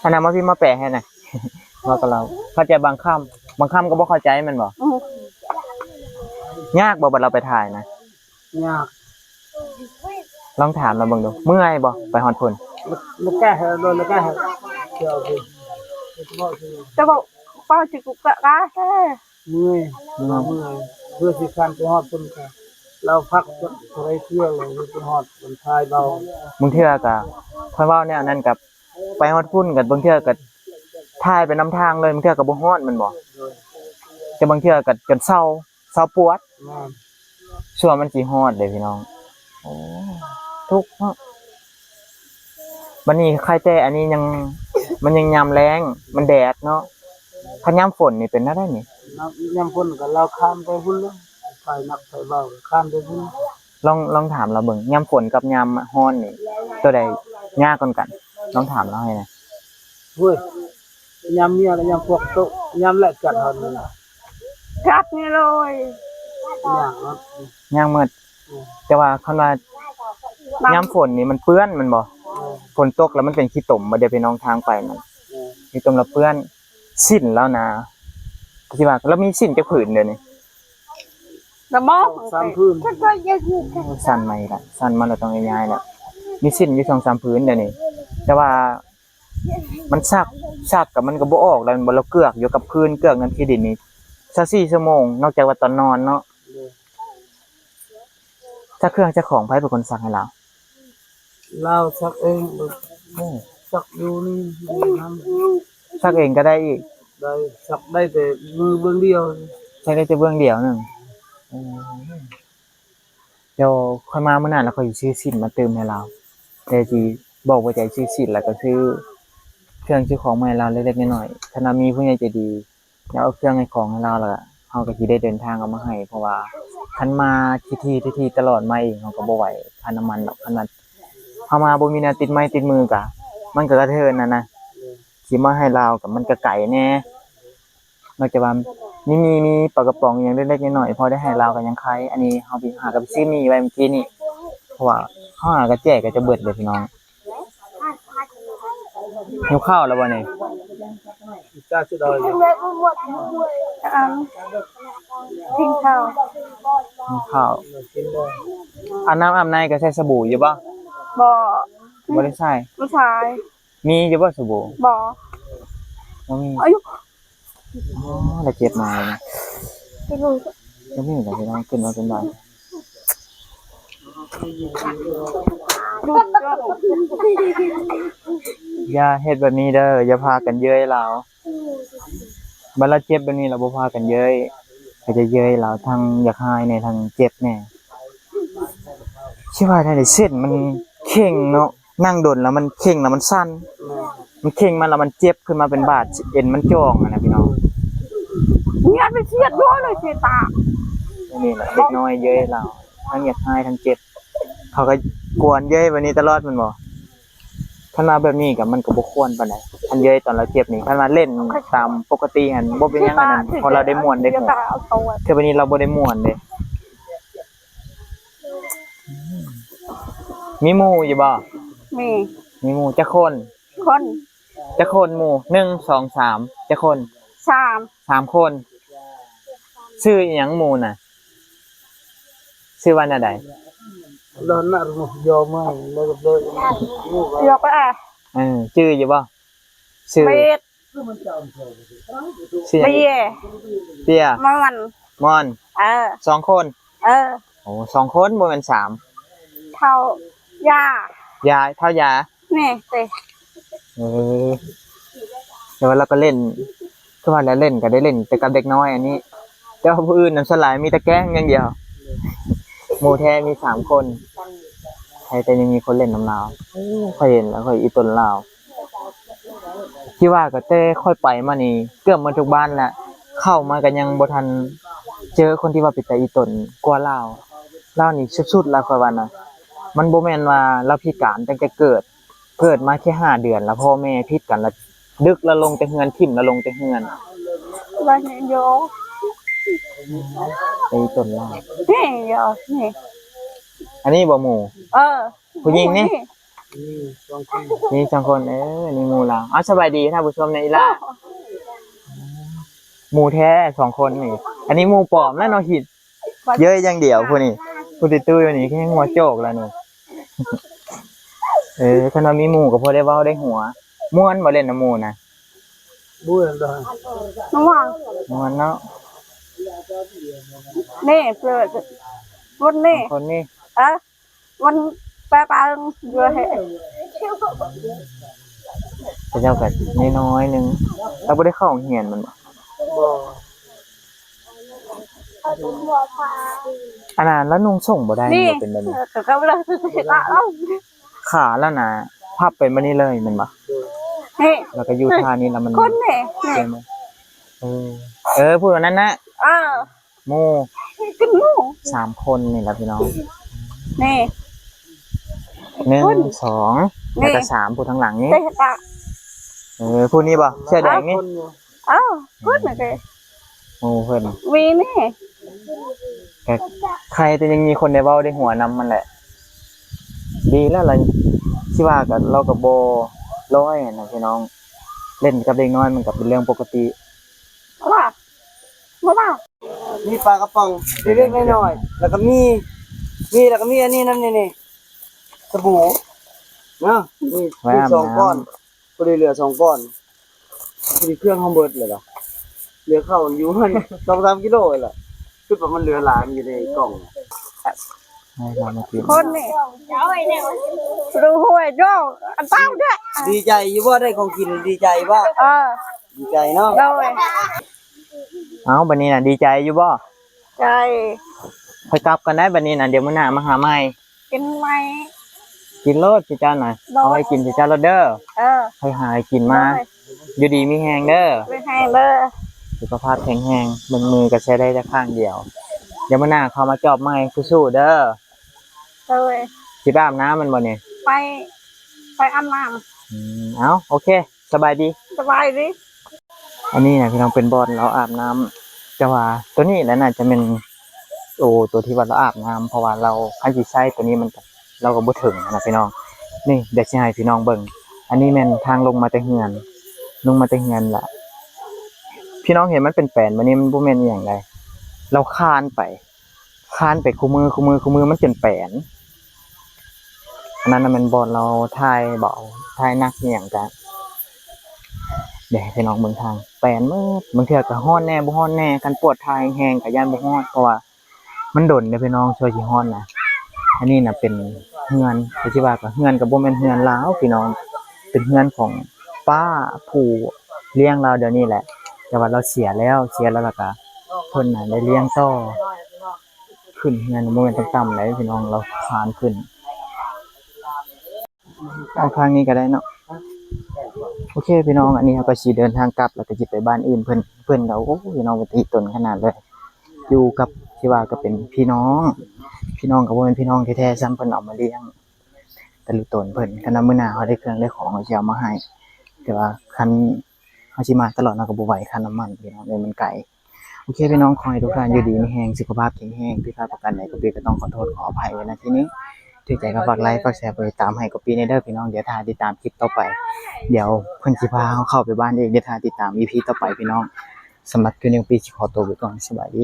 ອັນນັ້ນມາພີ້ ມາແປະໃຫ້ນະ. ເວົ້າກັບລາວ ເຂົ້າໃຈບາງຄຳ ບາງຄຳກໍບໍ່ເຂົ້າໃຈແມ່ນບໍ່? ອືມ. ຍາກບໍ່ ບັດລາວໄປຖ່າຍນະ? ຍາກ. ລອງຖາມລາວເບິ່ງດູ ເມື່ອຍບໍ່ ໄປຮອດພຸ້ນ? ແຕ່ວ່າ ເວົ້າຊິກູກະກະແທ້. ເມື່ອຍ ເມື່ອຍ ເພື່ອຊິຂ້າມໄປຮອດພຸ້ນກະ ລາວພັກເທົ່າໃດເທື່ອແລ້ວ ໄປຮອດ ມັນພາຍເບົາ. ບາງເທື່ອກະ ຂ້ອຍເວົ້າແນວນັ້ນກະ ໄປຮອດພຸ້ນກະ ບາງເທື່ອກະ ຖ່າຍໄປນຳທາງເລີຍ ບາງເທື່ອກໍບໍ່ຮອດແມ່ນບໍ່? ແຕ່ບາງເທື່ອກໍຈົນເຊົາ ເຊົາປວດ. ແມ່ນ. ຊົ່ວມັນຊິຮອດເດ້ພີ່ນ້ອງ. ໂອ້ ທຸກເນາະ. ບັດນີ້ໄຄແຕ່ອັນນີ້ຍັງ ມັນຍັງຍາມແລ້ງ ມັນແດດເນາະ. ຄັນຍາມຝົນນີ້ເປັນແນວໃດນີ້? ຍາມ ຍາມຝົນກໍລາວຂ້າມໄປພຸ້ນແຫຼະ ໄປໜັກໄປເບົາຂ້າມໄປພຸ້ນ. ລອງ ລອງຖາມລາວເບິ່ງ ຍາມຝົນກັບຍາມຮ້ອນນີ້ ໂຕໃດຍາກກວ່າກັນ? ລອງຖາມລາວໃຫ້ແດ່. ໂອ້ຍ ຍາມເມຍ ແລະ ຍາມພວກໂຕ ຍາມແລະຈັດເຮົານີ້ ຈັດນີ້ເລີຍ ຍາກເນາະ ຍາກໝົດ. ອືມ ແຕ່ວ່າຄັນວ່າ ບາງ ຍາມຝົນນີ້ມັນເປື້ອນແມ່ນບໍ່? ອືມ ຝົນຕົກແລ້ວມັນເປັນຂີ້ຕົມ ບໍ່ໄດ້ໄປນອງທາງໄປນັ້ນ. ອືມ ຂີ້ຕົມແລ້ວເປື້ອນ ສິ້ນລາວນາ ຄືຊິວ່າລາວມີສິ້ນຈັກຜືນດຽວນີ້? ລະບໍ່ ສອງສາມຜືນ. ສັ່ນມາອີກລະ ສັ່ນມາແລ້ວຕ້ອງຍ້າຍລະ. ມີສິ້ນຢູ່ສອງສາມຜືນດຽວນີ້ ແຕ່ວ່າມັນຊັກ ຊັກກໍມັນກໍບໍ່ອອກແລ້ວແມ່ນບໍ່? ລາວເກືອກຢູ່ກັບພື້ນ ເກືອກນຳຂີ້ດິນນີ້ຊາວສີ່ຊົ່ວໂມງ ນອກຈາກວ່າຕອນນອນເນາະ. ໂດຍ. ຊັກເຄື່ອງຊັກຂອງ ໃຜເປັນຄົນຊັກໃຫ້ລາວ? ລາວຊັກເອງ. ໂອ້ ຊັກຢູ່ນີ້ ຢູ່ນັ້ນ ຊັກເອງກໍໄດ້ອີກ? ໄດ້ ຊັກໄດ້ແຕ່ມືເບື້ອງດຽວ ຊັກໄດ້ແຕ່ເບື້ອງດຽວໜຶ່ງ. ໂອ້ ດຽວຂ້ອຍມາມື້ໜ້າ ແລ້ວຂ້ອຍຊິຊື້ສິ້ນມາຕື່ມໃຫ້ລາວ ແຕ່ຊິບອກວ່າຈະຊື້ສິ້ນ ແລ້ວກໍຊື້ເຄື່ອງຊື້ຂອງມາໃຫ້ລາວເລັກໆນ້ອຍໆ. ຄັນວ່າມີຜູ້ໃຫຍ່ໃຈດີ ແລ້ວເອົາເຄື່ອງໃຫ້ຂອງໃຫ້ລາວ ແລ້ວເຮົາກໍຊິໄດ້ເດີນທາງເອົາມາໃຫ້ ເພາະວ່າຄັນມາຖີ່ໆຕະຫຼອດມາເອງ ເຮົາກໍບໍ່ໄຫວ ຄ່ານ້ຳມັນດອກ. ຄັນວ່າເຮົາມາບໍ່ມີແນວຕິດໄມ້ຕິດມືກະ ມັນກໍກະເທີນຫັ້ນນະ ຊິມາໃຫ້ລາວກະມັນກະໄກແດ່. ນອກຈາກວ່າມີ ມີ ມີປາກະປ໋ອງອີ່ຫຍັງເລັກໆນ້ອຍໆ ພໍໄດ້ໃຫ້ລາວກໍຍັງໄຄ. ອັນນີ້ເຮົາໄປຫາກັບຊື້ໝີ່ໄວ້ມື້ກີ້ນີ້ ເພາະວ່າເຮົາຫາກະແຈກກໍຈະເບິດເດ້ພີ່ນ້ອງ. ຫິວເຂົ້າແລ້ວບໍ່ນີ້? ກິນເຂົ້າ ກິນເຂົ້າ. ອາບນ້ຳອາບໃນກໍໃຊ້ສະບູຢູ່ບໍ່? ບໍ່ ບໍ່ໄດ້ໃຊ້ ບໍ່ໃຊ້. ມີຢູ່ບໍ່ສະບູ? ບໍ່ ບໍ່ມີ. ອໍ ລະເຈັບມາເລີຍນະ. ບໍ່ມີລະພີ່ນ້ອງ ຂຶ້ນມາເປັນບາດ. ຢ່າເຮັດແບບນີ້ເດີ ຢ່າພາກັນເຍີ້ຍລາວ. ບັດລາວເຈັບແບບນີ້ລາວບໍ່ພາກັນເຍີ້ຍ ກໍຈະເຍີ້ຍລາວ ທັງຢາກຮ້າຍແດ່ ທັງເຈັບແດ່. ຊິວ່າແນວໃດ ເສັ້ນມັນເຄັ່ງເນາະ. ນັ່ງດົນແລ້ວມັນເຄັ່ງແລ້ວມັນສັ່ນ ມັນເຄັ່ງມາແລ້ວມັນເຈັບຂຶ້ນມາເປັນບາດ ເອັນມັນຈ່ອງຫັ້ນນະພີ່ນ້ອງ. ເງືອດໄປສຽດໂລດເລີຍເສຍຕາ. ອັນນີ້ແຫຼະເດັກນ້ອຍເຍີ້ຍລາວ ທັງຢາກຮ້າຍທັງເຈັບ ເຂົາກໍກວນເຍີ້ຍແບບນີ້ຕະຫຼອດແມ່ນບໍ່? ຄັນວ່າແບບນີ້ກໍມັນກໍບໍ່ຄວນປານໃດ ຄັນເຍີ້ຍຕອນລາວເຈັບນີ້ ຄັນວ່າຫຼິ້ນຕາມປົກກະຕິຫັ້ນບໍ່ເປັນຫຍັງ ອັນນັ້ນເພາະລາວໄດ້ມ່ວນໄດ້ຫົວ. ແຕ່ບາດນີ້ລາວບໍ່ໄດ້ມ່ວນເດ້. ມີໝູ່ຢູ່ບໍ່? ມີ. ມີໝູ່ຈັກຄົນ? ຄົນ. ຈັກຄົນໝູ່? ໜຶ່ງ ສອງ ສາມ ຈັກຄົນ? ສາມ. ສາມຄົນ. ຊື່ອີ່ຫຍັງໝູ່ນະ? ຊື່ວ່າແນວໃດ? ເອີ ຈື່ຢູ່ບໍ່? ຊື່ ຊື່ຫຍັງ? ເປຍ ເປຍ ມ່ອນ ມ່ອນ. ເອີ ສອງຄົນ. ເອີ ໂອ້ ສອງຄົນ ບໍ່ແມ່ນສາມ. ເຖົ້າຢາ ຢາ ເຖົ້າຢາ ນີ້ຕິ. ເອີ ແຕ່ວ່າລາວກໍຫຼິ້ນ ຄືວ່າແຫຼະ ຫຼິ້ນກໍໄດ້ຫຼິ້ນແຕ່ກັບເດັກນ້ອຍອັນນີ້ ແຕ່ວ່າຜູ້ອື່ນນັ້ນສ່ວນຫຼາຍມີແຕ່ແກ້ງຢ່າງດຽວ. ໝູ່ແທ້ມີສາມຄົນ ໃຜແຕ່ຍັງມີຄົນຫຼິ້ນນຳລາວ. ໂອ້ ຂ້ອຍເຫັນແລ້ວຂ້ອຍອີ່ຕົນລາວ. ທີ່ວ່າກໍແຕ່ຂ້ອຍໄປມານີ້ເກືອບໝົດທຸກບ້ານແລ້ວ ເຂົ້າມາກໍຍັງບໍ່ທັນເຈີຄົນທີ່ວ່າເປັນຕາອີ່ຕົນກວ່າລາວ. ລາວນີ້ສຸດໆລະ ຂ້ອຍວ່ານະ. ມັນບໍ່ແມ່ນວ່າລາວພິການຕັ້ງແຕ່ເກີດ ເກີດມາແຄ່ຫ້າເດືອນລະ ພໍ່ແມ່ຜິດກັນລະ ດຶກລະລົງແຕ່ເຮືອນ ຖິ້ມລະລົງແຕ່ເຮືອນ. ລະເຮັດໂຍ ໄປຕົ້ນລາວ ນີ້ໂຍ ນີ້. ອັນນີ້ບໍ່ໝູ່? ເອີ ຜູ້ຍິງນີ້ ນີ້ສອງຄົນ ເອີ ນີ້ໝູ່ລາວ. ເອົາ ສະບາຍດີທ່ານຜູ້ຊົມແດ່ອີ່ຫຼ້າ. ໝູ່ແທ້ສອງຄົນນີ້. ອັນນີ້ໝູ່ປອມແລ້ວເນາະ ເຍີ້ຍຢ່າງດຽວຜູ້ນີ້. ຜູ້ຕິດຕູ້ຢູ່ນີ້ຄືຍັງຫົວໂຈກລະນີ້. ເອີ ຄັນວ່າມີໝູ່ກໍພໍໄດ້ເວົ້າໄດ້ຫົວ. ມ່ວນບໍ່ຫຼິ້ນນຳໝູ່ນະ? ມ່ວນ ມ່ວນເນາະ. ນີ້ເພື່ອນ ຄົນນີ້ ເອີ ມັນແປປາເອີງຢູ່ເຮ. ເຂົາເຈົ້າກໍນ້ອຍໆໜຶ່ງ. ລາວບໍ່ໄດ້ເຂົ້າໂຮງຮຽນແມ່ນບໍ່? ບໍ່. ອັນນັ້ນລາວນຸ່ງສົ້ງບໍ່ໄດ້ ນີ້ ບໍ່ເປັນແບບນີ້ ເອີ ກໍ ກໍລາວ ຂາລາວນະພັບໄປແບບນີ້ເລີຍແມ່ນບໍ່? ນີ້ ແລ້ວກໍຢູ່ທ່ານີ້ລະມັນ ຄົນນີ້ ນີ້ ເອີ ເອີ ຜູ້ນັ້ນນະ ເອີ ໝູ່ ເປັນໝູ່ ສາມຄົນນີ້ລະພີ່ນ້ອງ. ນີ້ ໜຶ່ງ ສອງ ນີ້ ແລ້ວກໍສາມ ຜູ້ທາງຫຼັງນີ້ ເອີ ຜູ້ນີ້ບໍ່ ເສື້ອແດງນີ້? ເອີ ຄົນນີ້ເດ້ ໝູ່ເພິ່ນ ມີນີ້ ກໍໃຄແຕ່ຍັງມີຄົນໄດ້ເວົ້າໄດ້ຫົວນຳຫັ້ນແຫຼະ. ດີແລ້ວລະ ຊິວ່າກໍ ລາວກໍບໍ່ລອຍຫັ້ນນະພີ່ນ້ອງ ເລ່ນກັບເດັກນ້ອຍມັນກໍເປັນເລື່ອງປົກກະຕິ. ມີປາກະປ໋ອງເລັກໆນ້ອຍໆ ແລ້ວກໍມີ ມີ ແລ້ວກໍມີອັນນີ້ນຳ ນີ້ ນີ້ ສະບູເນາະ ມີສອງກ້ອນ ພໍດີເຫຼືອສອງກ້ອນ ພໍດີເຄື່ອງເຮົາເບິດແລ້ວລະ ເຫຼືອເຂົ້າຢູ່ຫັ້ນ ສອງສາມກິໂລແລ້ວ ຄືວ່າມັນເຫຼືອຫຼາຍ ມັນຢູ່ໃນກ່ອງ. ໃຫ້ເຮົາມາກິນ ຄົນນີ້ ຮູ້ຫວຍໂດ ອັນເຕົ້າເດ້ ດີໃຈຢູ່ບໍ່ ໄດ້ຂອງກິນ ດີໃຈບໍ່? ເອີ ດີໃຈເນາະ ໂດຍ. ເອົາ ບັດນີ້ນະ ດີໃຈຢູ່ບໍ່? ໃຈ. ຂ້ອຍກັບກ່ອນໄດ໋ ບັດນີ້ນະ ດຽວມື້ໜ້າມາຫາໃໝ່ ກິນໃໝ່ ກິນໂລດ ເຈົ້ານະ ໂດຍ ເອົາໄວ້ກິນເຈົ້າໂລດເດີ. ເອີ ຂ້ອຍຫາໃຫ້ກິນມາ ໂດຍ ຢູ່ດີມີແຮງເດີ ມີແຮງເດີ ສຸຂະພາບແຂງແຮງ ເບິ່ງມືກໍໃຊ້ໄດ້ແຕ່ຂ້າງດຽວ. ດຽວມື້ໜ້າເຂົ້າມາຈອບໃໝ່ ສູ້ໆເດີ. ໂດຍ. ຊິໄປອາບນ້ຳແມ່ນບໍ່ນີ້? ໄປ ໄປອາບນ້ຳ. ອືມ ເອົາ ໂອເຄ ສະບາຍດີ ສະບາຍດີ. ອັນນີ້ນະພີ່ນ້ອງ ເປັນບ່ອນລາວອາບນ້ຳ ແຕ່ວ່າໂຕນີ້ແຫຼະໜ້າຈະແມ່ນ ໂອ ໂຕທີ່ວ່າລາວອາບນ້ຳ ເພາະວ່າລາວ ຄັນຊິໃຊ້ໂຕນີ້ມັນ ລາວກໍບໍ່ເຖິງນະພີ່ນ້ອງ. ນີ້ ດຽວຊິໃຫ້ພີ່ນ້ອງເບິ່ງ ອັນນີ້ແມ່ນທາງລົງມາແຕ່ເຮືອນ ລົງມາແຕ່ເຮືອນລະ ພີ່ນ້ອງເຫັນມັນເປັນແປນແບບນີ້ ມັນບໍ່ແມ່ນອີ່ຫຍັງໃດ ລາວຄານໄປ ຄານໄປຄູ່ມື້ ຄູ່ມື້ ຄູ່ມື້ ມັນຈົນແປນ. ອັນນັ້ນນະແມ່ນບ່ອນລາວຖ່າຍເບົາ ຖ່າຍໜັກອີ່ຫຍັງກະ ດຽວໃຫ້ພີ່ນ້ອງເບິ່ງທາງ ແປນໝົດ. ບາງເທື່ອກະຮ້ອນແດ່ ບໍ່ຮ້ອນແດ່ ຄັນປວດຖ່າຍແຮງໆກະຢ້ານບໍ່ຮອດ ເພາະວ່າມັນດົນເດ້ພີ່ນ້ອງ ຊົ່ວຊິຮອດນະ. ອັນນີ້ນະເປັນເຮືອນ ກໍຊິວ່າກໍເຮືອນກໍບໍ່ແມ່ນເຮືອນລາວພີ່ນ້ອງ ເປັນເຮືອນຂອງປ້າຜູ້ລ້ຽງລາວດຽວນີ້ແຫຼະ ແຕ່ວ່າລາວເສຍແລ້ວ ເສຍແລ້ວ ແລ້ວກະເພິ່ນນະໄດ້ລ້ຽງຕໍ່. ຂຶ້ນເຮືອນບໍ່ແມ່ນຕ່ຳໆໃດພີ່ນ້ອງ ລາວຄານຂຶ້ນ. ອອກທາງນີ້ກໍໄດ້ເນາະ. ໂອເຄພີ່ນ້ອງ ອັນນີ້ເຮົາກໍຊິເດີນທາງກັບ ແລ້ວກໍຊິໄປບ້ານອື່ນເພິ່ນ. ເພິ່ນກໍ ໂອ້ ພີ່ນ້ອງ ເພິ່ນຕິຕົນຂະໜາດເລີຍ ຢູ່ກັບທີ່ວ່າກໍເປັນພີ່ນ້ອງ ພີ່ນ້ອງກໍບໍ່ແມ່ນພີ່ນ້ອງແທ້ໆຊ້ຳ ເພິ່ນເອົາມາລ້ຽງແຕ່ລູກຕົນເພິ່ນ. ຄັນວ່າມື້ໜ້າເຮົາໄດ້ເຄື່ອງໄດ້ຂອງ ເຮົາຊິເອົາມາໃຫ້ ແຕ່ວ່າຄັນເຮົາຊິມາຕະຫຼອດ ເຮົາກໍບໍ່ໄຫວ ຄ່ານ້ຳມັນພີ່ນ້ອງເອີຍ ມັນໄກ. ໂອເຄພີ່ນ້ອງ ຂໍໃຫ້ທຸກທ່ານຢູ່ດີມີແຮງ ສຸຂະພາບແຂງແຮງ ຜິດພາດປະການໃດ ກໍປີກໍຕ້ອງຂໍໂທດຂໍອະໄພໄວ້ນະທີ່ນີ້. ຖືກໃຈກໍຝາກໄລ ຝາກແຊ ຝາກຕິດຕາມໃຫ້ກໍປີແດ່ເດີພີ່ນ້ອງ. ດຽວຖ້າຕິດຕາມຄລິບຕໍ່ໄປ ດຽວເພິ່ນຊິພາເຮົາເຂົ້າໄປບ້ານອີກ. ດຽວຖ້າຕິດຕາມອີພີຕໍ່ໄປພີ່ນ້ອງ. ສຳລັບຄລິບນີ້ກໍປີຊິຂໍໂຕໄປກ່ອນ ສະບາຍດີ.